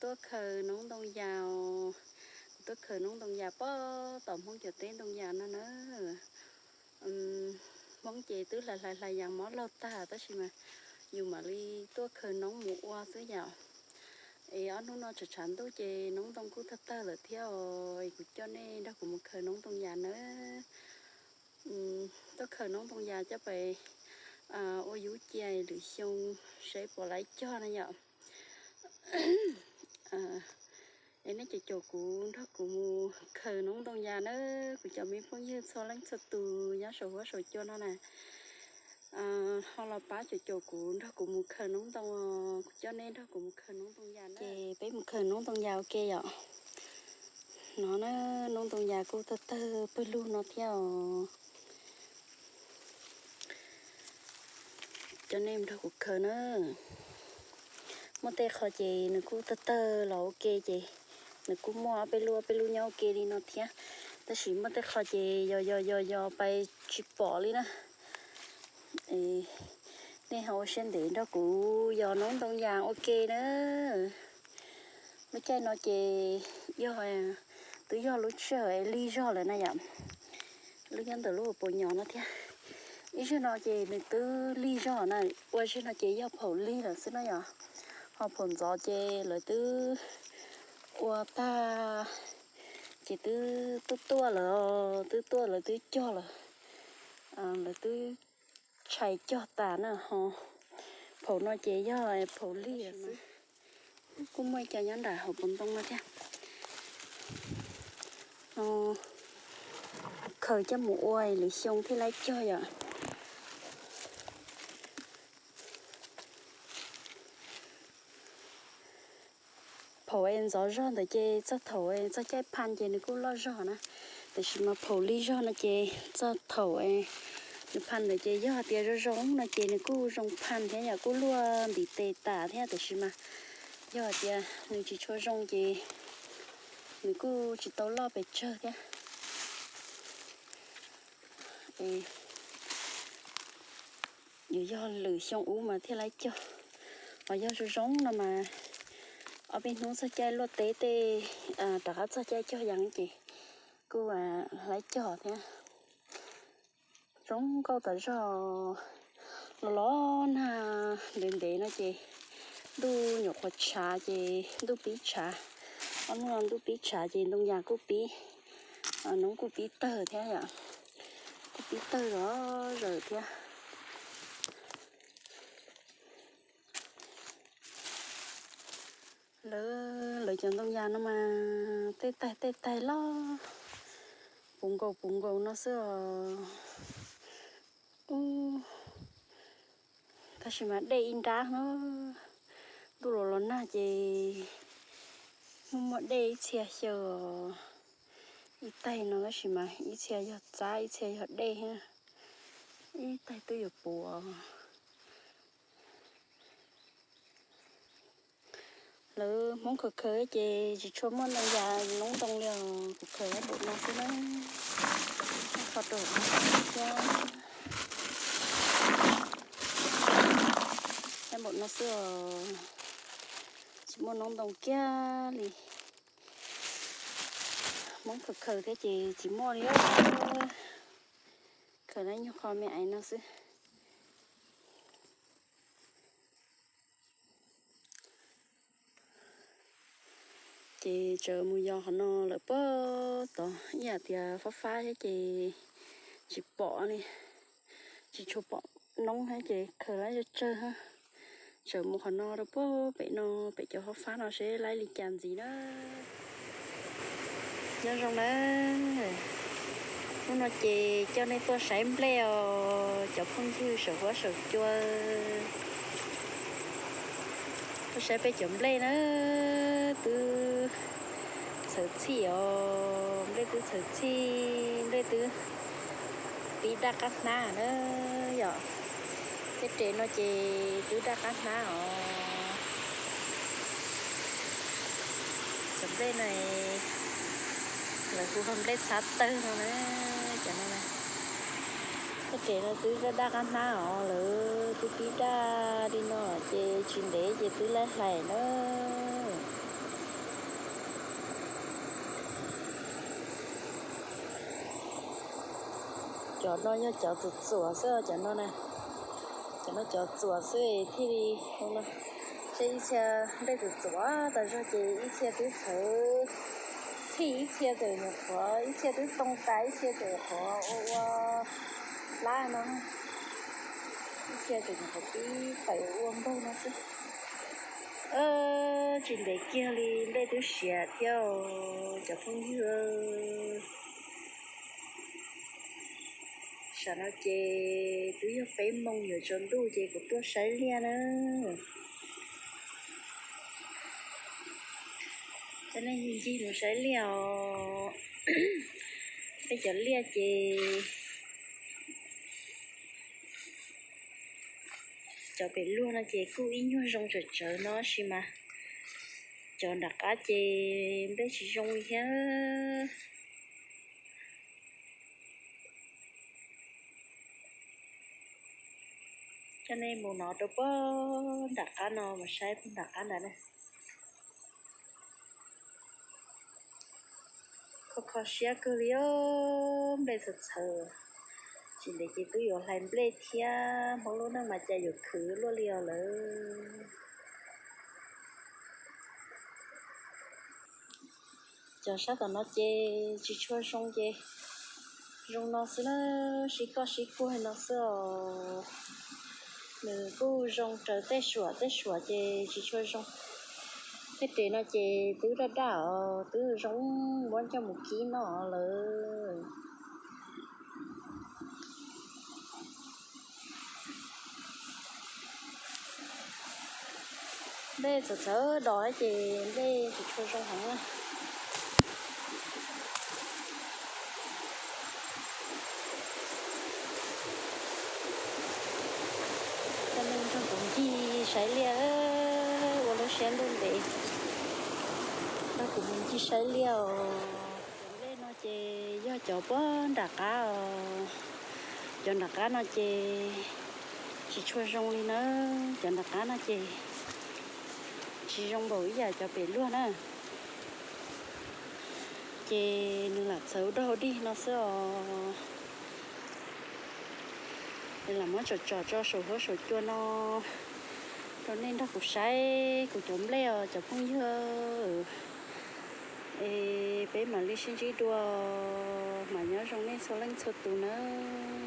Tuaj khaws noob ntoo yas, kuv tuaj khaws noob ntoo yas pem tom Hmoob cov teb ntoo yas no na. Hmoob ces twb hlais hlais hlais yas mob laug tag tab sis mas yus mam li tuaj khaws noob mus ua xwb yom. Es ob hnub no tshav tshav ntuj ces noob ntoo kuj tawg tawg lawm thiab os. Es kuv coj nej nrog kuv mus khaws noob ntoo yas nawb. Tuaj khaws noob ntoo yas coj pais ua yub cia lwm xyoo saib puas laib cog na yom. Es nej caum caum kuv nrog kuv mus khaws noob ntoo yas nawb, kuv cov me phooj ywg txhua leej txhua tus nyob saum huab saum cua no na. Ho los pab caum caum kuv nrog kuv mus khaws noob ntoo, kuv coj nej nrog kuv mus khaws noob ntoo yas na. Ces peb mus khaws noob ntoo yas ua ke yom. No na, noob ntoo yas kuj tawg tawg pawg lug no thiab os. Coj nej nrog kuv khaws na. Muaj tej qho ces nws kuj tawg tawg los ua ke ces nws kuj muaj ob peb lub ob peb lub nyob ua ke li no thiab. Tab sis muaj tej qho ces yos yos yos yos pais tsis pom li na. Nej ho ua siab ntev nrog kuv yos noob ntoo yas ua ke na. Lub caij no ces yog, twb yog lub sij hawm lig zog lawm na yom. Lub nyob ntawm lub hauv paus nyos no thiab. Ib zaug no ces nws twb lig zog na, ua zaug no ces yog phaum lig lawm xwb na yom. Ho phaum ntxov ces lawv twb ua tag, ces twb tuaj tuaj lawm, twb tuaj lawv twb cog lawm, lawv twb tshais cog tas na ho. Phaum no ces yog phaum lig lawm xwb. Kuj muaj ib co nyob nram hauv paus ntoo no thiab. No khaws coj mus ua lwm xyoo thiaj laib cog yom. Phaum es ntxov zog ntawd ces txog thaum txog caij phaj ces nws kuj loj zog na. Tiam sis mas phaum lig zog no ces txog thaum nws phaj ntawd ces yog hais tias zoo zoo no ces nws kuj zoo phaj thiab yom, kuj luaj ntiv tes tas thiab, tiam sis mas yog hais tias nws tsis tshua zoo ces nws kuj tsis tau loj pes tsawg thiab. Yuav yog lwm xyoo ub mas thiaj laib cog. Ho yog zoo zoo no mas ob peb hnub txog caij luaj teb tej, rov qab txog caij cog yeeb ces kuj laib cog thiab. Zoo nkauj tas zog. Los los nag ntev ntev no ces ntuj nyuam qhuav tshav ces ntuj pib tshav. Ob hnub no ntuj pib tshav ces ntoo yas kuj pib, noob kuj pib tawg thiab yom. Kuj pib tawg zom zaws thiab. Lawv, lawv cov ntoo yas no mas tej taig tej taig loj puv nkaus puv nkaus no xwb os. Tab sis mas dej ib nrab no, ntuj los los nag ces muaj muaj dej ib txhia xyaw os. Ib taig no tab sis mas ib txhia yog txab ib txhia yog dej thiab. Ib taig twb yuav puv. Lawv Hmoob khaws khaws ces tsis tshua muaj ntoo yas noob ntoo li os, kuv khaws ib npaum no xwb na. Qhov rau thiab, ib npaum no xwb os, tsis muaj noob ntoo kiag li. Hmoob khaws khaws thiab ces tsis muaj li. Khaws lawm nyuag qho me ais no xwb. Ces tseem mus yos qhov no lawm puag tod, ib yam tias fab fab thiab ces tsis pom li, tsis tshua pom noob thiab ces khaws lawm tsawg tsawg. Tseem mus qhov no rau puag pem no, pem cov fab fab no seb laib li cas ntxiv na. Nyob zoo na, hnub no ces coj nej tuaj saib nplej os cov phooj ywg saum huab saum cua. Tuaj saib peb cov nplej na, twb txhawv txhij os, nplej twb txhawv txhij, nplej twb pib daj qab hnab na yom. Tej res no ces twb daj qab hnab os. Cov nplej no lawv hu ua nplej txhab tawg no na, cov no na. Tej res no twb daj daj qab hnab os, lawv twb pib daj li no ces tsis ntev ces twb laib hlais na. Cov no yog cov txuam txuam xwb cov no na. Cov no cov txuam xwb thiaj li no. Seb ib txhia nplej txuam txuam tas zog ces ib txhia twb txhawv, txhij ib txhia tseem nyuam qhuav, ib txhia twb too tas ib txhia tseem qhuav ua ua plab no. Ib txhia tseem nyuam qhuav pib tawm ua npaug no xwb. Tsis ntev kiag li nplej twb siav thiab cov phooj ywg. Tam no ces twb yog peb moos yuav tsaus ntuj ces kuv tuaj saib liaj na. Cov nej ncig mus saib liaj os. Peb cov liaj ces cov pem luag no ces kuj ib nyuag zoo tsawm tsawv no tab sis mas cov nram qab ces nplej tsis zoo li thiab. Coj nej mus no rau puag nram qab no mas saib puag nram qab ntawd na. Kho kho siab kawg li os, nplej txhawv txhawv. Tsis ntev ces twb yuav hlais nplej thiab, Hmoob lub neej mas cas yuav khwv luaj li os lawm. Cov sab tom no ces tsis tshua zoo ces zoo no xwb na, sib koj sib kuag no xwb os. Nws kuj zoo raws tej suam, tej suam ces tsis tshua zoo. Tej res no ces twb daj daj os, twb zoo muab coj mus kib noj lawm. Nplej txawv txawv dos ces nplej tsis tshua zoo heev na. Coj nej nrog kuv ncig saib liaj, ua lub siab ntuj ntev nrog kuv mus ncig saib liaj os. Cov nplej no ces yog cov puag nram qab os. Cov nram qab no ces tsis tshua zoo li na. Cov nram qab no ces tsis zoo npaum ib yam cov pem luag na. Ces nws lam txawv dog dig no xwb os. Nws lam muab tsom tsom tso saum huab saum cua no rau nej nrog kuv saib kuv cov nplej os cov phooj ywg. Es peb mam li sib ntsib dua, mas nyob zoo nej txhua leej txhua tus nawb.